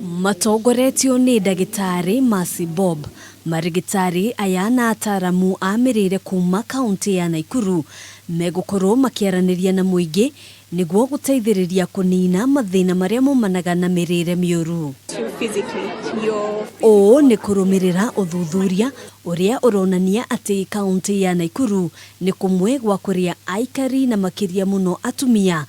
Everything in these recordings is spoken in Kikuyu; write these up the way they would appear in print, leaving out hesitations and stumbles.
Matongoretio nĩ ndagĩtarĩ Mercy Bob, marĩgĩtarĩ aya na ataramu a mĩrĩre kuma kaũntĩ ya Naikuru megũkorwo makĩaranĩria na mũingĩ nĩguo gũteithĩrĩria kũnina mathĩna marĩa maumanaga na mĩrĩre mĩũru. Ũũ nĩ kũrũmĩrĩra ũthuthuria ũrĩa ũronania atĩ kaũntĩ ya Naikuru nĩ kũmwe gwa kũrĩa aikari na makĩria mũno atumia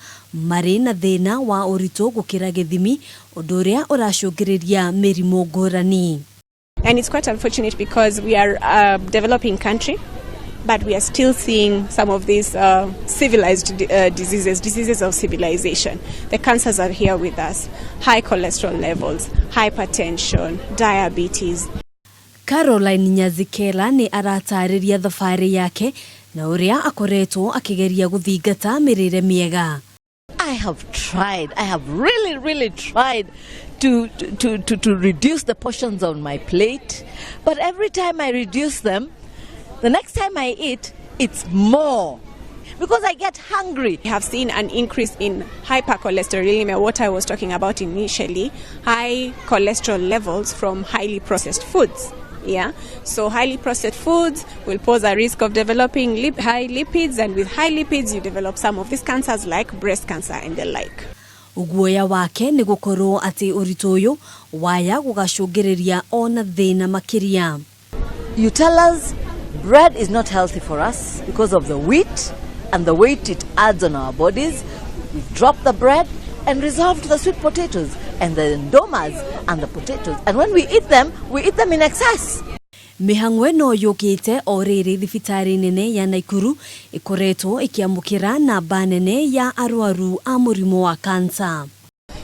marĩ na thĩna wa ũritũ gũkĩra gĩthimi, ũndũ ũrĩa ũracũngĩrĩria mĩrimũ ngũrani. And it's quite unfortunate because we are a developing country, but we are still seeing some of these civilized diseases, diseases of civilization. The cancers are here with us: high cholesterol levels, hypertension, diabetes. Caroline Nyazikela nĩ aratarĩria thabarĩ yake na ũrĩa akoretwo akĩgeria gũthingata mĩrĩre mĩega. I have tried, I have really, really tried to reduce the portions on my plate. But every time I reduce them, the next time I eat, it's more. Because I get hungry. We have seen an increase in hypercholesterolemia, what I was talking about initially, high cholesterol levels from highly processed foods. Yeah, so highly processed foods will pose a risk of developing high lipids, and with high lipids, you develop some of these cancers like breast cancer and the like. Guoya wake nĩ gũkorwo atĩ ũritũ ũyũ waya gũgacũngĩrĩria ona thĩna makĩria. You tell us bread is not healthy for us because of the wheat and the weight it adds on our bodies. We drop the bread and resolve to the sweet potatoes and the ndomas and the potatoes. And when we eat them, we eat them in excess. Mĩhang'o ĩno yũkĩte o rĩrĩ thibitarĩ nene ya Naikuru ĩkoretwo ĩkĩamũkĩra namba nene ya arwaru a mũrimũ wa kansa.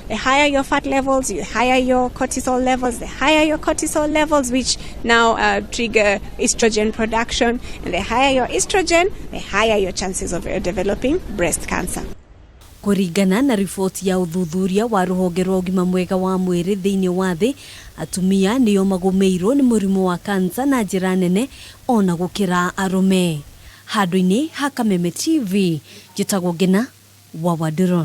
The higher your fat levels, the higher your cortisol levels, the higher your cortisol levels, which now trigger estrogen production, and the higher your estrogen, the higher your chances of developing breast cancer. Kũringana na riboti ya ũthuthuria wa rũhonge rwa ũgima mwega wa mwĩrĩ thĩinĩ wa thĩ, atumia nĩo magũmĩirwo nĩ mũrimũ wa kansa na njĩra nene ona gũkĩra arũme. Handũ-inĩ ha Kameme TV, njĩtagwo Ngina wa Wandũrũ.